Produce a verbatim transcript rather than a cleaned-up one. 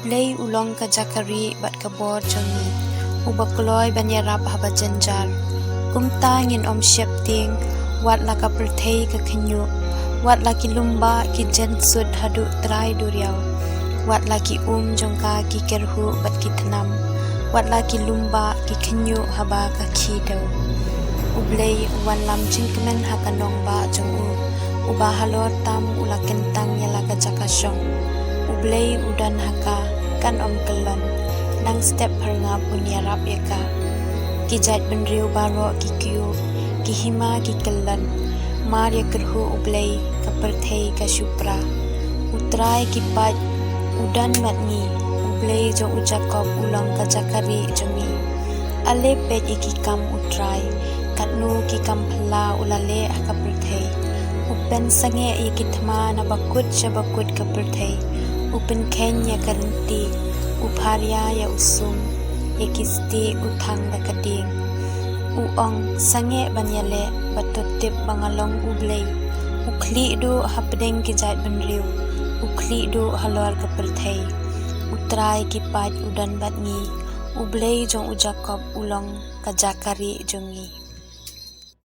Blei u long ka jaka rieh bad ka bor jong ngi, uba kloi ban ïarap haba jynjar. Kumta ngin ym sheptieng, wat la ka pyrthei ka khynñiuh, wat la ki lum bah ki jynsut haduh trai duriaw, wat la ki um jong ka ki kyrhuh bad ki thnam, wat la ki lum bah ki khynñiuh haba ka khie dew. U Blei u wanlam jingkmen ha ka nongbah jong u, uba halor tam u la kyntang ïa la ka jaka shong. U Blei u don ha ka, kan ym kyllon, nang step pharngap un ïarap ïa ka. Ki jaitbynriew baroh ki kyiuh, ki hima ki kyllon, mar ïa kyrhuh U Blei ka pyrthei ka shu pra. U Trai ki paid u don bad ngi, U Blei jong u Jakob u long ka jaka rieh jong ngi. Ale peit ïa ki kam U Trai, katno ki kam phylla u la leh ha ka pyrthei. U pynsangeh ïa ki thma na bakut sha bakut ka pyrthei. U pynkheiñ ïa ka rynti, u pharia ïa u sum, ïa ki stieh u thang da ka dieng. U ong, sangeh ban ïaleh, bad to tip ba nga long U Blei. U khlieh duh hapdeng ki jaitbynriew, u khlieh duh halor ka pyrthei. U Trai ki paid u don bad ngi, U Blei jong u Jakob u long ka jaka rieh jong ngi.